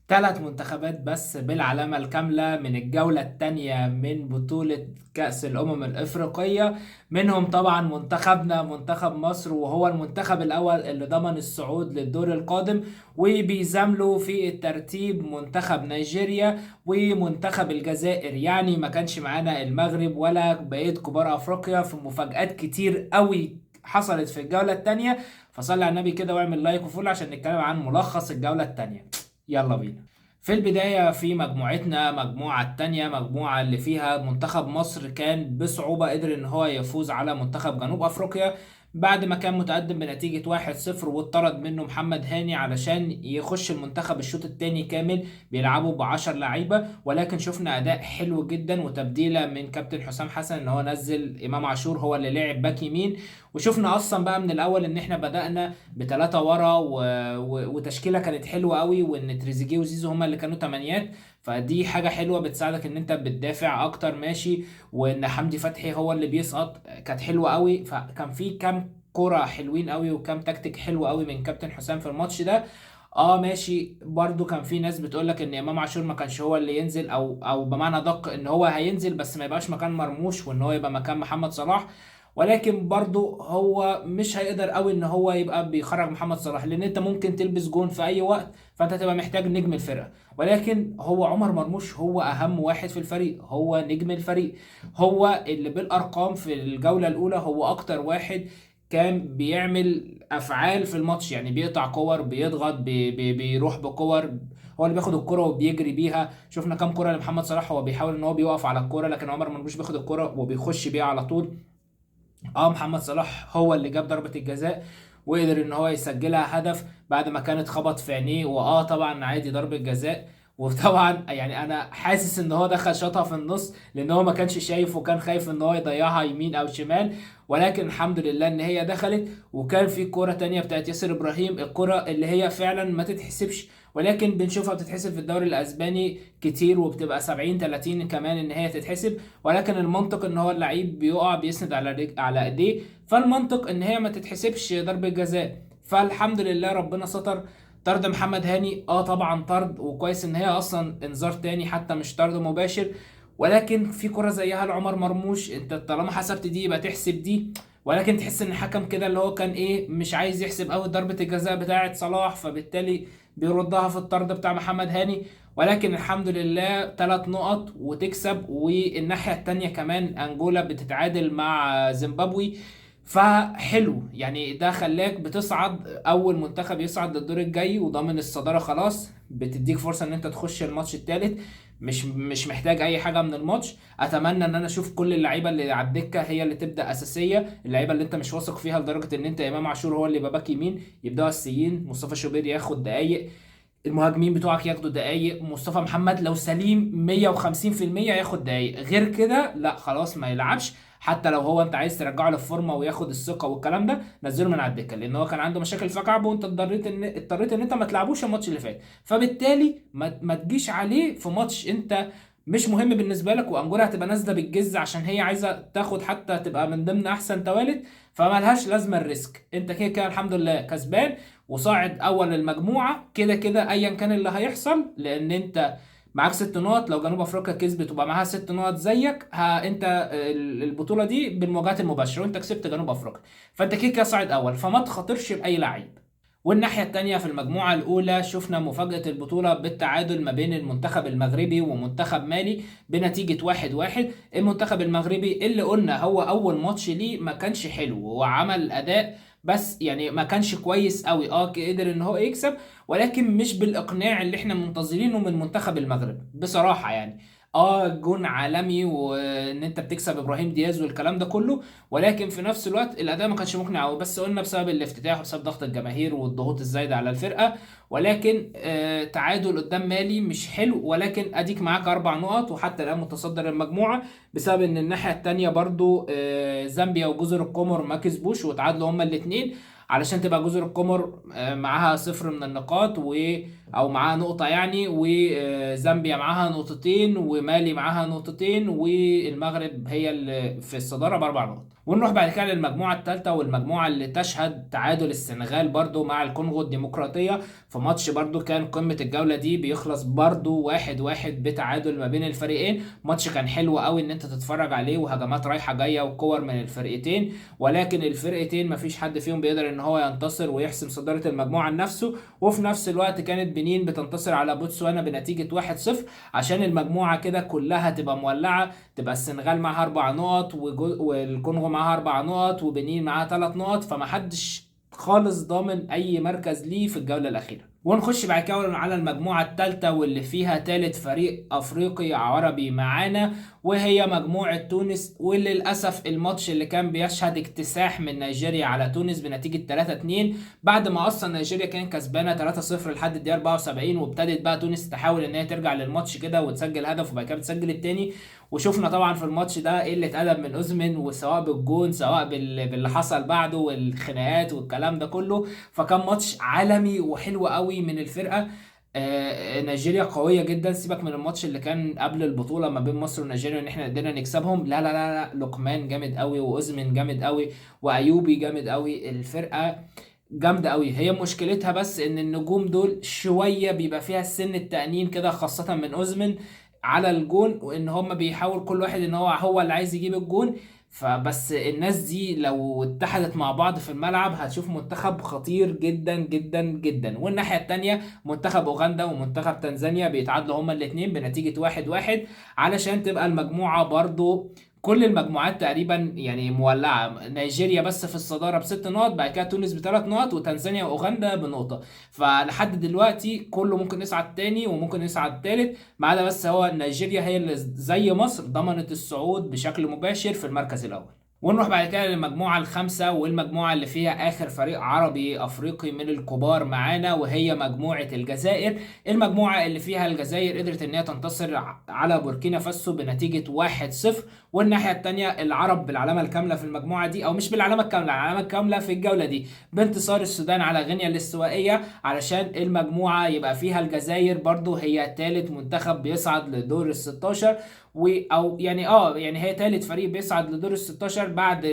ثلاث منتخبات بس بالعلامة الكاملة من الجولة الثانية من بطولة كأس الأمم الإفريقية. منهم طبعا منتخبنا منتخب مصر، وهو المنتخب الأول اللي ضمن الصعود للدور القادم، وبيزاملوا في الترتيب منتخب نيجيريا ومنتخب الجزائر. يعني ما كانش معانا المغرب ولا بقية كبار أفريقيا في مفاجآت كتير قوي حصلت في الجولة الثانية. فصلي على النبي كده واعمل like و follow عشان نتكلم عن ملخص الجولة الثانية. يلا بينا. في البداية في مجموعتنا، مجموعة التانية، مجموعة اللي فيها منتخب مصر كان بصعوبة قدر ان هو يفوز على منتخب جنوب افريقيا بعد ما كان متقدم بنتيجة 1-0، واتطرد منه محمد هاني علشان يخش المنتخب الشوط التاني كامل بيلعبوا ب10 لعيبة. ولكن شفنا اداء حلو جدا وتبديلة من كابتن حسام حسن ان هو نزل امام عاشور هو اللي لعب باك يمين. وشفنا اصلا بقى من الاول ان احنا بدأنا بثلاثة ورا وتشكيلة كانت حلوة قوي، وان تريزيجيه وزيزو هما اللي كانوا تمانيات، فدي حاجة حلوة بتساعدك ان انت بتدافع اكتر ماشي، وان حمدي فتحي هو اللي بيسقط كانت حلوة قوي. فكان في كام كرة حلوين قوي وكام تكتيك حلو قوي من كابتن حسام في الماتش ده. ماشي، برضو كان في ناس بتقولك ان امام عاشور ما كانش هو اللي ينزل، او بمعنى دق ان هو هينزل بس ما يبقاش مكان مرموش وان هو يبقى مكان محمد صلاح، ولكن برضو هو مش هيقدر قوي ان هو يبقى بيخرج محمد صلاح، لان انت ممكن تلبس جون في اي وقت، فانت تبقى محتاج نجم الفرقة. ولكن هو عمر مرموش هو اهم واحد في الفريق، هو نجم الفريق، هو اللي بالارقام في الجولة الاولى هو اكتر واحد كان بيعمل افعال في الماتش، يعني بيقطع كور، بيضغط، بي بي بيروح بكور، هو اللي بياخد الكرة وبيجري بيها. شفنا كام كرة لمحمد صلاح هو بيحاول ان هو بيوقف على الكرة، لكن عمر مرموش بياخد الكرة وبيخش بيها على طول. محمد صلاح هو اللي جاب ضربة الجزاء وقدر ان هو يسجلها هدف بعد ما كانت خبط في عينيه، طبعا عادي ضربة جزاء. وطبعا انا حاسس ان هو دخل شاطها في النص لان هو ما كانش شايف وكان خايف ان هو يضيعها يمين او شمال، ولكن الحمد لله ان هي دخلت. وكان في كرة تانية بتاعت ياسر ابراهيم، الكرة اللي هي فعلا ما تتحسبش، ولكن بنشوفها بتتحسب في الدوري الاسباني كتير وبتبقى 70-30 كمان ان هي تتحسب، ولكن المنطق ان هو اللعيب بيقع بيسند على ايديه، فالمنطق ان هي ما تتحسبش ضربة جزاء. فالحمد لله ربنا ستر. طرد محمد هاني طبعا طرد، وكويس ان هي اصلا انذار تاني حتى مش طرد مباشر، ولكن في كرة زيها لعمر مرموش، انت طالما حسبت دي يبقى تحسب دي، ولكن تحس ان الحكم كده اللي هو كان مش عايز يحسب قوي ضربة الجزاء بتاعة صلاح، فبالتالي بيردها في الطرد بتاع محمد هاني. ولكن الحمد لله 3 نقط وتكسب. والناحية التانية كمان أنجولا بتتعادل مع زيمبابوي، فحلو ده خلاك بتصعد أول منتخب يصعد للدور الجاي وضامن الصدارة خلاص، بتديك فرصة إن أنت تخش الماتش التالت، مش محتاج أي حاجة من الماتش. أتمنى إن أنا أشوف كل اللعيبة اللي على الدكة هي اللي تبدأ أساسية، اللعيبة اللي أنت مش واثق فيها لدرجة إن أنت إمام عاشور هو اللي يبقى باك يمين، يبدأوا أساسيين، مصطفى شوبير ياخد دقايق، المهاجمين بتوعك ياخدوا دقايق، مصطفى محمد لو سليم مية وخمسين في المية ياخد دقايق، غير كده لا خلاص ما يلعبش، حتى لو هو انت عايز ترجعه للفورمه وياخد الثقه والكلام ده، نزله من على الدكه، لان هو كان عنده مشاكل في كعبه وانت اضطريت ان انت ما تلعبوش الماتش اللي فات، فبالتالي ما تجيش عليه في ماتش انت مش مهم بالنسبه لك، وانجولا هتبقى نازله بالجز عشان هي عايزه تاخد حتى تبقى من ضمن احسن توالت، فمالهاش لازمه ال risk. انت كده كده الحمد لله كسبان وصاعد اول المجموعه كده كده ايا كان اللي هيحصل، لان انت معاك 6 نقط، لو جنوب افريقيا كسبت وبقى معاها 6 نقط زيك، انت البطوله دي بالمواجهات المباشره وانت كسبت جنوب افريقيا، فانت كده كده صاعد اول، فما تخاطرش باي لعيب. والناحية التانية في المجموعة الأولى شفنا مفاجأة البطولة بالتعادل ما بين المنتخب المغربي ومنتخب مالي بنتيجة 1-1. المنتخب المغربي اللي قلنا هو أول ماتش ليه ما كانش حلو وعمل أداء بس ما كانش كويس قوي، قدر ان هو يكسب ولكن مش بالإقناع اللي احنا منتظرينه من منتخب المغرب بصراحة. جون عالمي وان انت بتكسب ابراهيم دياز والكلام ده كله، ولكن في نفس الوقت الاداء ما كانش مقنع قوي، بس قلنا بسبب الافتتاح وبسبب ضغط الجماهير والضغوط الزايده على الفرقه. ولكن تعادل قدام مالي مش حلو، ولكن اديك معاك 4 نقط وحتى الان متصدر المجموعه، بسبب ان الناحيه الثانيه برضو زامبيا وجزر القمر ما كسبوش وتعادلوا هما الاثنين، علشان تبقى جزر القمر معاها 0 من النقاط و او معاها نقطة يعني، وزامبيا معاها نقطتين، ومالي معاها نقطتين، والمغرب هي اللي في الصدارة باربع نقط. ونروح بعد كده للمجموعة الثالثة، والمجموعة اللي تشهد تعادل السنغال برضو مع الكونغو الديمقراطية في ماتش برضو كان قمة الجولة دي، بيخلص برضو 1-1 بتعادل ما بين الفريقين. ماتش كان حلو قوي ان انت تتفرج عليه، وهجمات رايحة جاية وكور من الفرقتين، ولكن الفرقتين مفيش حد فيهم بيقدر ان هو ينتصر ويحسم صدارة المجموعة لنفسه. وفي نفس الوقت كانت بنين بتنتصر على بوتسوانا بنتيجة 1-0 عشان المجموعة كده كلها تبقى مولعة، تبقى السنغال معاها 4 نقط والكونغو معاها 4 نقط وبنين معاها 3 نقط، فمحدش خالص ضامن اي مركز ليه في الجولة الأخيرة. ونخش بعد كده على المجموعة الثالثة واللي فيها ثالث فريق أفريقي عربي معانا، وهي مجموعة تونس، واللي للأسف الماتش اللي كان بيشهد اكتساح من نيجيريا على تونس بنتيجة 3-2، بعد ما أصلا نيجيريا كان كسبانة 3-0 لحد الدقيقة 74، وابتدت بقى تونس تحاول إن هي ترجع للماتش كده وتسجل هدف وبعد كده بتسجل التاني. وشفنا طبعا في الماتش ده قلة أدب من أوزمن، وسواء بالجون سواء باللي حصل بعده والخناقات والكلام ده كله، فكان ماتش عالمي وحلو قوي من الفرقة. نيجيريا قوية جدا، سيبك من الماتش اللي كان قبل البطولة ما بين مصر ونيجيريا ان احنا قدرنا نكسبهم، لا لا لا لا، لقمان جامد قوي، وأوزمن جامد قوي، وأيوبي جامد قوي، الفرقة جامدة قوي. هي مشكلتها بس ان النجوم دول شوية بيبقى فيها السن التأنين كده، خاصة من أوزمن على الجون، وان هم بيحاول كل واحد ان هو اللي عايز يجيب الجون. فبس الناس دي لو اتحدت مع بعض في الملعب هتشوف منتخب خطير جدا جدا جدا. والناحية التانية منتخب أوغندا ومنتخب تنزانيا بيتعادلوا هما الاتنين بنتيجة 1-1، علشان تبقى المجموعة برضو كل المجموعات تقريبا يعني مولعة. نيجيريا بس في الصدارة ب6 نقط، بعد كده تونس ب3 نقط، وتنزانيا وأوغندا بنقطة. فلحد دلوقتي كله ممكن يصعد تاني وممكن يصعد تالت، ما عدا بس هو نيجيريا هي اللي زي مصر ضمنت الصعود بشكل مباشر في المركز الأول. ونروح بعد كده للمجموعة الخامسة، والمجموعة اللي فيها آخر فريق عربي أفريقي من الكبار معانا، وهي مجموعة الجزائر. المجموعة اللي فيها الجزائر قدرت إن هي تنتصر على بوركينا فاسو بنتيجة 1-0. والناحية التانية العرب بالعلامة الكاملة في المجموعة دي، أو مش بالعلامة الكاملة، العلامة الكاملة في الجولة دي بانتصار السودان على غينيا الاستوائية، علشان المجموعة يبقى فيها الجزائر برضو هي تالت منتخب بيصعد لدور ال16، و او يعني يعني هي تالت فريق بيصعد لدور ال16 بعد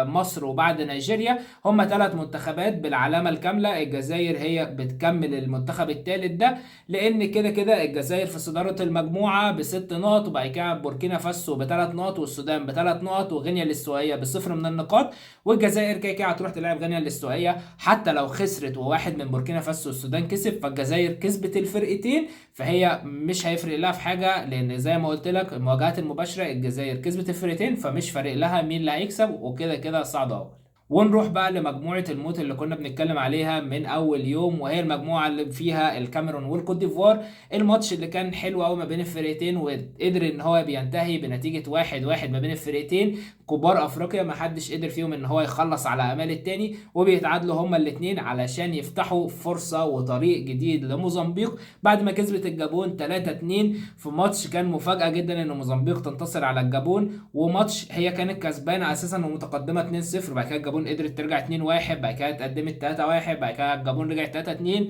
مصر وبعد نيجيريا. هم 3 منتخبات بالعلامة الكاملة، الجزائر هي بتكمل المنتخب الثالث ده، لان كده كده الجزائر في صدارة المجموعة ب6 نقط، وبعد كده بوركينا فاسو ب3 نقط، والسودان ب3 نقط، وغينيا الاستوائية ب0 من النقاط. والجزائر كده كده هتروح تلعب غينيا الاستوائية، حتى لو خسرت وواحد من بوركينا فاسو والسودان كسب، فالجزائر كسبت الفرقتين، فهي مش هيفرق لها في حاجة، لان زي ما قلت لك المواجهات المباشرة الجزائر كسبت الفرقتين، فمش فارق لها مين اللي هيكسب، وكده كده صعد اول. ونروح بقى لمجموعة الموت اللي كنا بنتكلم عليها من أول يوم، وهي المجموعة اللي فيها الكاميرون والكوت ديفوار. الماتش اللي كان حلو قوي ما بين الفرقتين، وقدر إن هو بينتهي بنتيجة 1-1 ما بين الفرقتين. كبار أفريقيا ما حدش قدر فيهم إن هو يخلص على أمال التاني، وبيتعادلوا هما الاتنين علشان يفتحوا فرصة وطريق جديد لموزمبيق بعد ما كسبت الجابون 3-2 في ماتش كان مفاجأة جدا إن موزمبيق تنتصر على الجابون، وماتش هي كانت كسبانة أساسا ومتقدمة 2-0، بعد كده الجابون قدرت ترجع 2-1، بعد كده اتقدمت 3-1، بعد كده الجابون رجعت 3-2،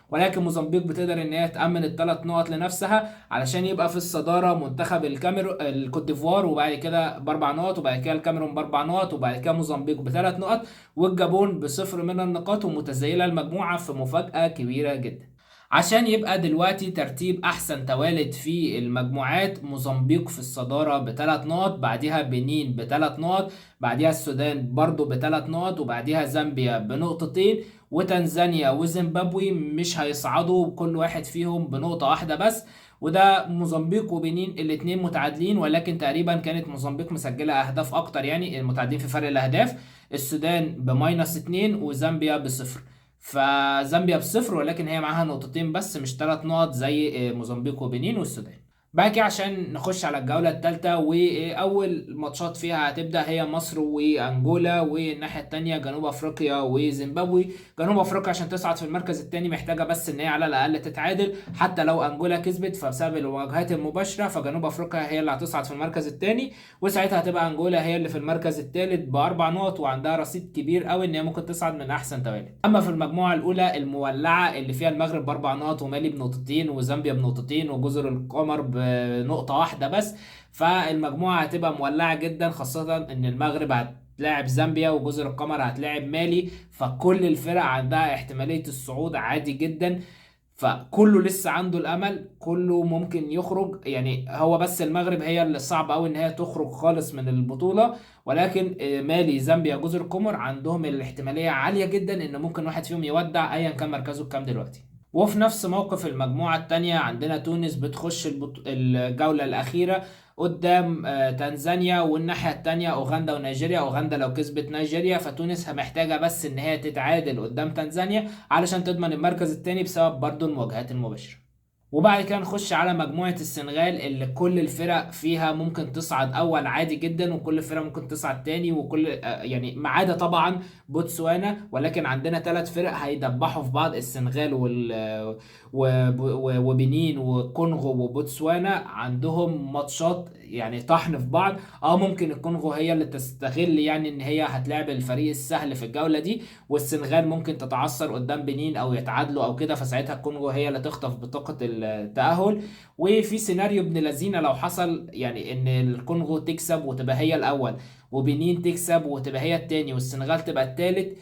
ولكن موزمبيق بتقدر ان هي تأمن ال3 نقط لنفسها علشان يبقى في الصدارة منتخب الكوت ديفوار، وبعد كده ب4 نقط، وبعد كده الكاميرون ب4 نقط، وبعد كده موزمبيق ب3 نقط، والجابون ب0 من النقاط، ومتزايلة المجموعة في مفاجأة كبيرة جدا. عشان يبقى دلوقتي ترتيب احسن توالد في المجموعات، موزمبيق في الصدارة ب3 نقط، بعديها بنين ب3 نقط، بعديها السودان برضو ب3 نقط، وبعديها زامبيا بنقطتين، وتنزانيا وزيمبابوي مش هيصعدوا كل واحد فيهم بنقطة واحدة بس. وده موزمبيق وبنين الاتنين متعادلين، ولكن تقريبا كانت موزمبيق مسجلة اهداف اكتر، يعني المتعادلين في فرق الاهداف. السودان ب -2 وزامبيا ب0، فزامبيا ب0 ولكن هي معاها نقطتين بس مش 3 نقط زي موزمبيق وبنين والسودان. بعد كده عشان نخش على الجولة الثالثة، وأول ماتشات فيها هتبدأ هي مصر وأنجولا، والناحية التانية جنوب أفريقيا وزيمبابوي. جنوب أفريقيا عشان تصعد في المركز الثاني محتاجة بس إن هي على الأقل تتعادل، حتى لو أنجولا كسبت فبسبب المواجهات المباشرة فجنوب أفريقيا هي اللي هتصعد في المركز الثاني، وساعتها هتبقى أنجولا هي اللي في المركز الثالث ب4 نقط، وعندها رصيد كبير قوي إن هي ممكن تصعد من أحسن توالت. أما في المجموعة الأولى المولعة اللي فيها المغرب ب4 نقط ومالي بنقطتين وزامبيا بنقطتين وجزر القمر بنقطة واحدة بس، فالمجموعة هتبقى مولعة جدا، خاصة ان المغرب هتلاعب زامبيا وجزر القمر هتلاعب مالي، فكل الفرق عندها احتمالية الصعود عادي جدا، فكله لسه عنده الامل، كله ممكن يخرج. يعني هو بس المغرب هي اللي صعب قوي ان هي تخرج خالص من البطولة، ولكن مالي زامبيا جزر القمر عندهم الاحتمالية عالية جدا ان ممكن واحد فيهم يودع ايا كان مركزه الكام دلوقتي. وفي نفس موقف المجموعة التانية عندنا تونس بتخش الجولة الأخيرة قدام تنزانيا، والناحية التانية أوغندا ونيجيريا. أوغندا لو كسبت نيجيريا فتونس محتاجة بس إن هي تتعادل قدام تنزانيا علشان تضمن المركز التاني بسبب برضو المواجهات المباشرة. وبعد كده نخش على مجموعة السنغال اللي كل الفرق فيها ممكن تصعد أول عادي جدا، وكل فرقة ممكن تصعد تاني، وكل يعني ما عدا طبعا بوتسوانا، ولكن عندنا 3 فرق هيدبحوا في بعض، السنغال وبنين وكونغو وبوتسوانا عندهم ماتشات يعني طحن في بعض. ممكن الكونغو هي اللي تستغل يعني ان هي هتلعب الفريق السهل في الجولة دي، والسنغال ممكن تتعثر قدام بنين او يتعادلوا او كده، فساعتها الكونغو هي اللي تخطف بطاقة التأهل. وفي سيناريو ابن لذينه لو حصل يعني ان الكونغو تكسب وتبقى هي الاول، وبنين تكسب وتبقى هي التاني، والسنغال تبقى التالت،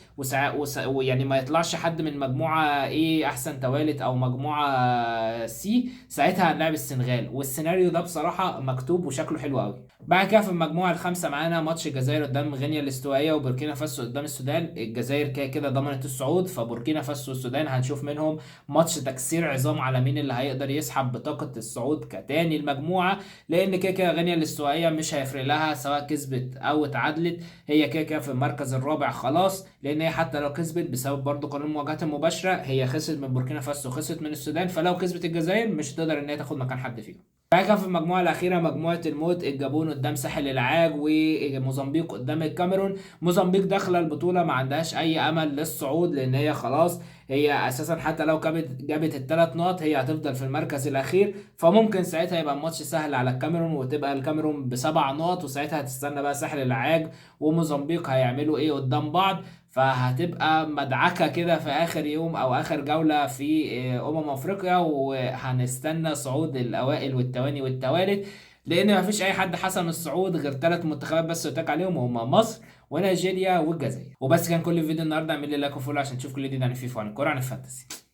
ويعني ما يطلعش حد من مجموعة ايه احسن توالت او مجموعة C، ساعتها هنلعب السنغال. والسيناريو ده بصراحة مكتوب وشكله حلو قوي. بعد كده في المجموعة الخامسة معانا ماتش الجزائر قدام غينيا الاستوائية وبوركينا فاسو قدام السودان. الجزائر كده كده ضمنت الصعود، فبوركينا فاسو والسودان هنشوف منهم ماتش تكسير عظام على مين اللي هيقدر يسحب بطاقة الصعود كتاني المجموعة، لأن كده كده غينيا الاستوائية مش هيفرق لها سواء كسبت أو اتعادلت، هي كده كده في المركز الرابع خلاص، لأن هي حتى لو كسبت بسبب برضه قانون المواجهات المباشرة هي خسرت من بوركينا فاسو وخسرت من السودان، فلو كسبت الجزائر مش هتقدر إن هي تاخد مكان حد فيهم. بعد كده في المجموعة الأخيرة مجموعة الموت، الجابون قدام ساحل العاج وموزمبيق قدام الكاميرون. موزمبيق داخلة البطولة ما عندهاش أي أمل للصعود، لأن هي خلاص هي أساسا حتى لو جابت ال3 نقط هي هتفضل في المركز الأخير، فممكن ساعتها يبقى الماتش سهل على الكاميرون وتبقى الكاميرون ب7 نقط، وساعتها هتستنى بقى ساحل العاج وموزمبيق هيعملوا إيه قدام بعض، فهتبقى مدعكة كده في آخر يوم أو آخر جولة في أمم أفريقيا، وهنستنى صعود الأوائل والتواني والتوالت، لأن مفيش أي حد حسم الصعود غير 3 منتخبات بس قلت لك عليهم، وهما مصر ونيجيريا والجزائر. وبس كان كل فيديو النهارده. اعمل لي like و follow عشان تشوف كل جديد عن الفيفا وعن الكورة وعن ال fantasy.